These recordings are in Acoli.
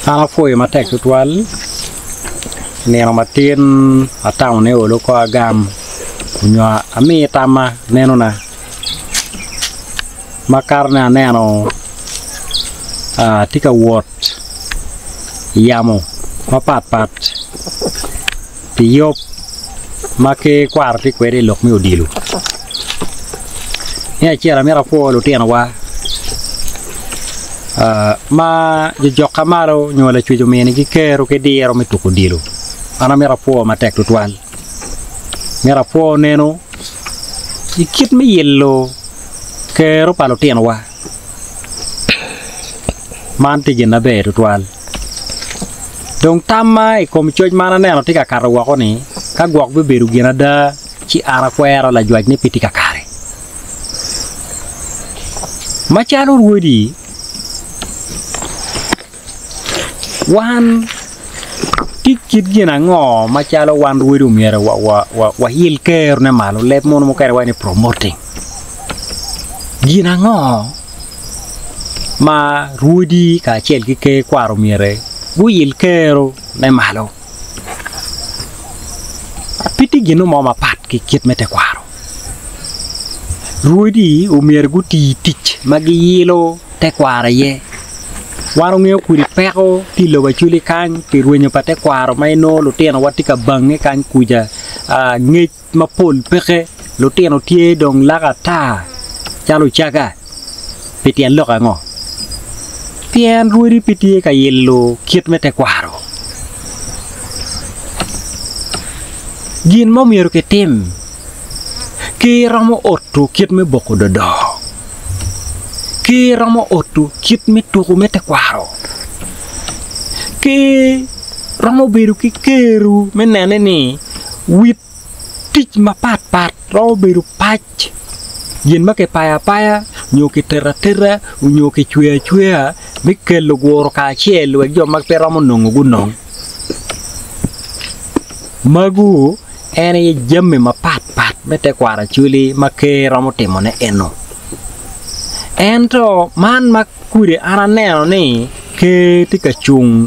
An apwoyo matek tutwal nino matin atamo ni olo kong agam nyo ami tamma nenona makato ni aneno atye ka wot i yamo mapat pat pi yub ma ker kwaro tye kwede i lok me odilo. Me acel amito apwo lutinowa ma jojokka malo nyo lacwec ominigi kero ki diro me tuko odilo an amito apwo matek tutwal myero apwo neno i kit me yelo kero pa lutinowa. Man tye gin maber tutwal. Dong tamma i kom coc man aneno tye ka kato woko-ni, ka gwok bibedo gin ada, ci an akwero lajwac ni pe tye kakare. Macalo rwodi, Wan tye kit gin ango macalo wan rwodi omyero wail kerone malo leb munu mukene waco ni promoting gin ango ma rwodi kacel ki ker kwaro myero guil kerone malo pe tye gin mo mapat ki kit me tekwaro rwodi omyero guti tic ma giyilo tekwaro aye. Wan wangeyo kodi peko tye i lobo Acholi kany pi rwenyo pa tekwaro ma inongo lutinowa tye ka bange kany kuca ngec mapol peke lutino tye dong lak ata calo ocaga pi tyen lok ango? Pien rwodi pe tye ka yelo kit me tekwaro. Gin ma omyero kitim ki romo oto kit me boko dodo. Ki romo oto kit me tuko me tekwaro. Ki romo bedo ki keru me nene ni wi tic mapat pat romo bedo pac gin ma kipayo apaya nyo kiteto ateta nyo kicweyo acweya me kelo guro kacel wek jo ma pe romo nongo gunong. Magu en aye jami mapat pat me tekwaro Acholi ma ker romo timone eno. Ento man ma kudi an aneno ni ker tye ka cung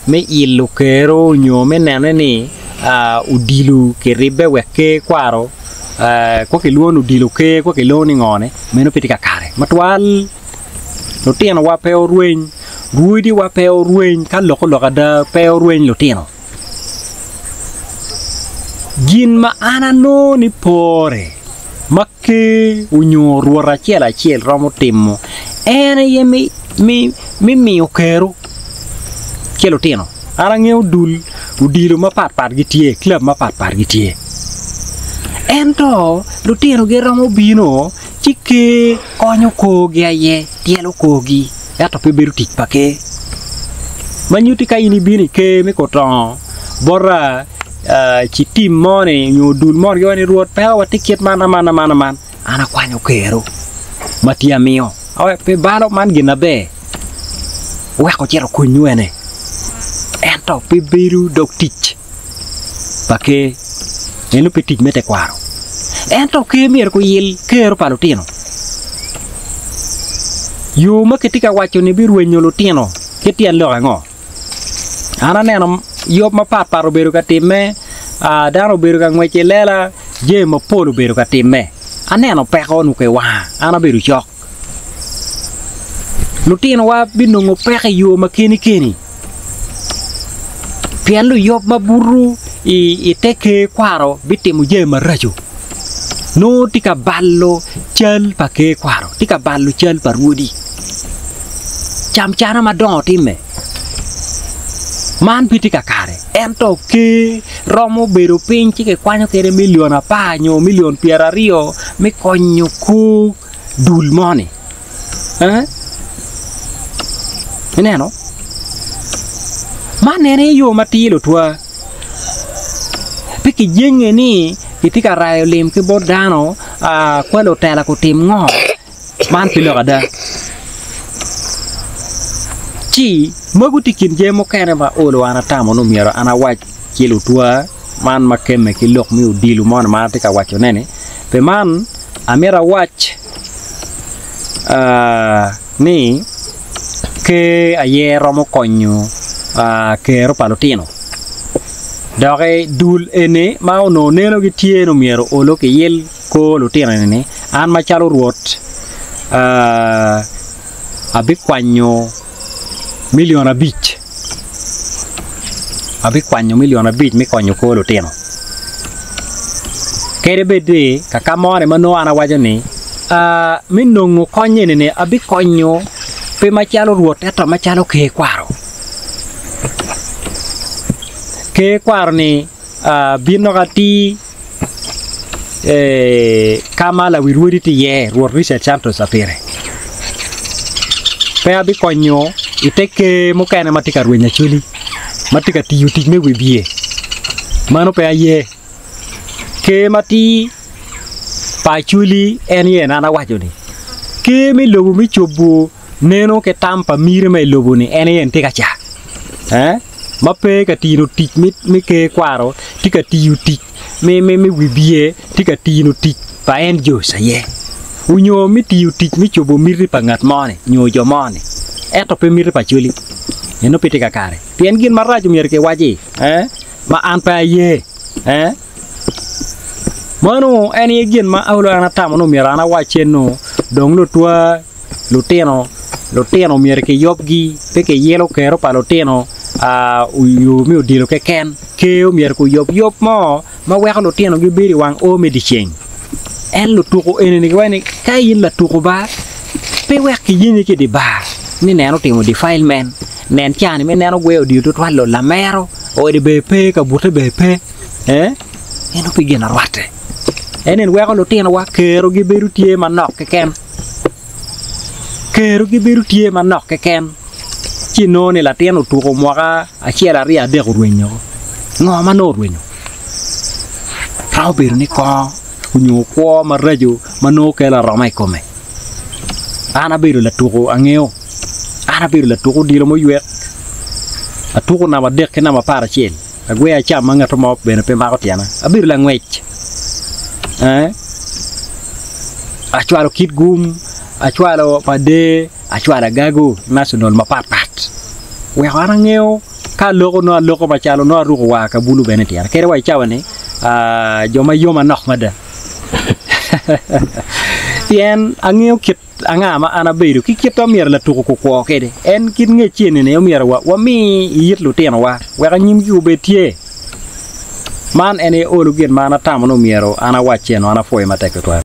me ilo kero nyo me nene ni odilo kiribbe wek ker kwaro ka kilwongo ni odilo ker ka kilwongo ni ngo-ni meno pe tye kakare matwal. Lutinowa pe orweny, rwodiwa pe orweny ka lok olok ada pe orweny lutino. Gin ma an anongo ni pore ma ker onyo rwot acel acel romo timo en aye me miyo kero ki lutino. An angeyo dul odilo mapat pat gitye, club mapat pat gitye ento lutino giromo bino ci ker konyo korgi aye, tyelo korgi ento pe bedo tic pa ker. Ma nyutti ka in ibino i ker me Kotongo bota ci tim moni nyo dul moni giwaco ni Rwot peko watye kit man aman aman aman an akwanyo kero ma tye amiyo pe balo man gin maber wek ocit okonywu ene ento pe bedo dog tic. pa ker, eno pe tic me tekwaro. Ento ker myero guyil kero pa lutino. Yo ma kitye ka waco ni birwenyo lutino ki tyen lok ango? An aneno yub mapat pat obedo ka timme, dano obedo ka ngwec i lela, jami mapol obedo ka timme. Aneno peko onongo ki wanga, an abedo cok. Lutinowa binongo peko i yo ma keni keni. Pien luyub ma buto i te ker kwaro bitimo jami maraco, nongo tye ka balo cal pa ker kwaro, tye ka balo cal pa rwodi. Camcana madongo timme, man pe tye kakare ento ker romo bedo piny ci kikwanyo kwede milion apar nyo milion pyeraryo me konyo kor dul moni. Ineno? Man en aye yo matir lutwa. Pe kijenge ni kitye ka rayo lim ki bot dano kwa lutela gutim ngo, man pe lok ada. Ci mogo tye i kin jami mukene ma olo an atamo ni myero an awac ki lutwa man ma kemme ki lok me odilo moni ma atye ka wacone-ni. Pi man amito awac ni. Ker aye romo konyo kero pa lutino. Doki dul eni ma onongo neno gitye ni myero olo kiyil kor lutino eni-ni, an macalo Rwot abikwanyo milion abic, abikwanyo milion abic me konyo kor lutino. Kadi bed ni kaka moni ma nongo an awaco ni me nongo kony eni-ni abikonyo pe macalo Rwot ento macalo ker kwaro. Ker kwaro-ni bino atir ka ma lawi rwodi tye iye, Rwot Richard Santos Apire. Pe abikonyo i te ker mukene ma tye ka rwenyo Acholi, ma tye ka tiyo tic me wibye. Mano pe aye. Ker matir pa Acholi en aye en an awaco-ni, ker me lobo me cobo Neno ki tam pa miri ma i lobo-ni en aye tye ka ca, ma pe ka tino tic me ker kwaro, tye ka tiyo tic me wibye, tye ka tino tic pa NGOs aye, onyo me tiyo tic me cobo miti pa ngat moni nyo jo moni, ento pe miti pa Acholi. Eno pe tye kakare, pien gin marac myero kiwaci ma an pe aye. Meno en aye gin ma olo an atamo ni myero an awac eno dong lutwa. lutino, lutino myero kiyubgi pe kiyilo kero pa lutino yo me odilo keken ker myero guyub yub mo ma weko lutino gibedo i wang o me dyeceng. En lutuko eni giwaco ni ka in latuko ba pe wek kiyenyi ki i dye bar ni nen otimo defilement nen cani me neno gweyo odilo tutwal lamero ode bene pe kabute bene pe eno pe gin arwatte en eni weko lutinowa kerogi bedo tye manok keken. Kerogi bedo tye manok keken ci inongo ni latin otuko mwaka acel aryo adek orwenyo ngo ma nongo orwenyo? Romo bedo ni kongo onyo kwo maraco ma nongo kelo aroma i kome. An abedo latuko angeyo an abedo latuko odilo muywek atuko namba adek ki namba aparacel. Agweyo acam ma ngat mo bene pe mako tyena. Abedo langwec, acwalo kitgum, acwalo pader, acwalo agago national mapatpat weko an angeyo ka aloko nongo aloko macalo nongo aruko war ka bulu bene i tyena kadi wa i cawa-ni jo ma yoma nok mada pien angeyo kit Anga ma an abedo ki kit ma myero latuko kukwo kwede? En kit ngec eni-ni omyero wami i it lutinowa wek anyimgi obed tye. Man en aye olo gin ma an atamo ni omyero an awac eno, an apwoyo matek tutwal.